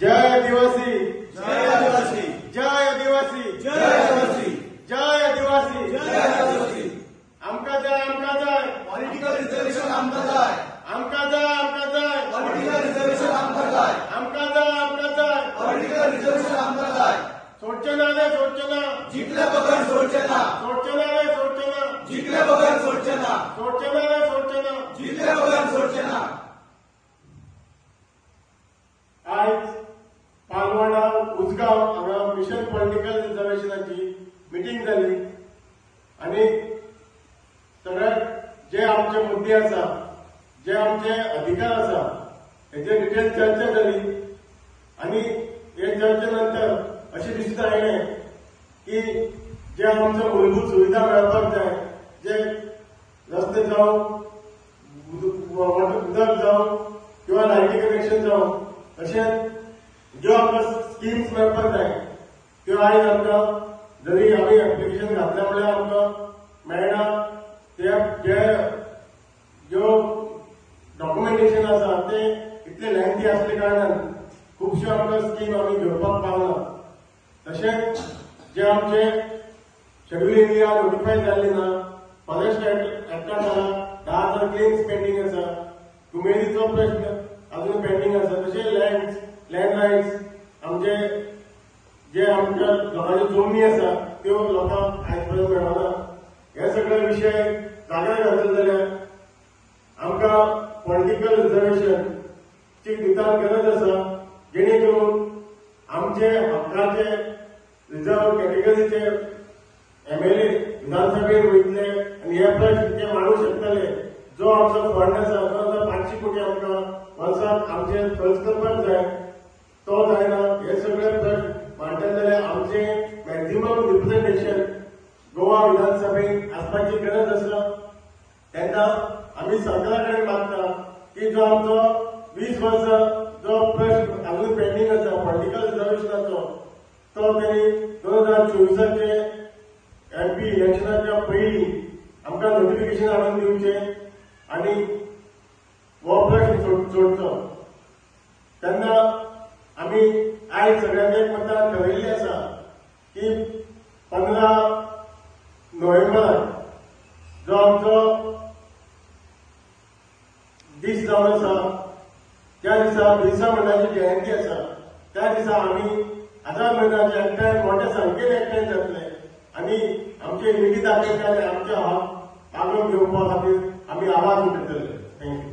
जय आदिवासी, जय आदिवासी, जय आदिवासी, जय आदिवासी, जय आदिवासी, जय आदिवासी. आमकां जाय, आमकां जाय पॉलिटिकल रिझर्वेशन, आमकां जाय, आमकां जाय, आमकां जाय पॉलिटिकल रिझर्वेशन, आमकां जाय, आमकां जाय, आमकां जाय पॉलिटिकल रिझर्वेशन, आमकां जाय. सोडचे ना रे, सोडचे ना, जिखले बगर सोडचे ना, सोडचे ना रे, सोडचे ना, जिखले बगर सोडचे ना, सोडचे ना रे, सोडचे ना, जिखले बगर सोडचे ना. आयज पालवाडा उजगांव हांगा मिशन पॉलिटिकल रिझर्वेशनाची मिटींग जाली आनी सगळे जे आमचे मुद्दे आसा, जे आमचे अधिकार आसा, हेजेर डिटेल चर्चा जाली. आनी हे चर्चे नंतर अशें दिसून आयलें की जे आमच्यो मूलभूत सुविधा मेळपाक जाय, जे रस्ते जावं, उदक जावं किंवा लायटी कनेक्शन जावं, तशेंच ज्यो आमकां स्किम्स मेळपाक जाय त्यो आयज आमकां जरी आमी एप्लिकेशन घातल्या म्हणल्यार आमकां मेळना. ते जे ज्यो डॉक्युमेंटेशन आसा ते इतले लेंथी आसले कारणान खुबश्यो आमकां स्कीम आमी घेवपाक पावना. तशेंच जे आमचे शेड्यूल एरिया नोटिफाय जाल्ले ना, फॉरेस्ट एक्टा खाला 10,000 क्लेम्स पेंडींग आसा, कुमेरीचो प्रश्न अजून पेंडींग आसा. तशें लँड रायट्स आमचे जे आमच्या लोकांच्यो जमनी आसा त्यो लोकांक आयज पर्यंत मेळना. हे सगळे विशय जाग्यार घातले जाल्यार आमकां पॉलिटिकल रिझर्वेशनची नितांत गरज आसा, जेणे करून आमचे हक्काचे रिजर्व कॅटेगरीचे एमएलए विधानसभेत वयतले आनी हे प्रश्न ते मांडूंक शकतले. जो आमचो फंड आसा 2500 कोटी आमकां वर्साक आमचे खर्च करपाक जाय, तो जायना. हे सगळे प्रश्न मांडटले जाल्यार आमचे मॅक्झिमम रिप्रेझेंटेशन गोवा विधानसभेत आसपाची गरज आसा. तेन्ना आमी सरकारा कडेन मागता की जो आमचो 20 वर्सां जो प्रश्न अजून पेंडींग आसा पॉलिटिकल रिझर्वेशनाचो, तो तेणी 2024 एमपी इलेक्शनाच्या पयलीं आमकां नोटिफिकेशन हाडून दिवचें आनी हो प्रश्न सोडचो. तेन्ना आमी आयज सगळ्यांनी एक मतान ठरयल्लें आसा की 15 नोव्हेंबराक जो आमचो दीस जावन आसा, त्या दिसा बिरसा मुंडाची जयंती आसा, त्या दिसा आमी आझाद मैदानाचे एकठांय मोठ्या संख्येन एकठांय जातले आनी आमचे युनिटी दाखयतले आनी आमचे हक मागून घेवपा खातीर आमी आवाज उठयतले. Thank you.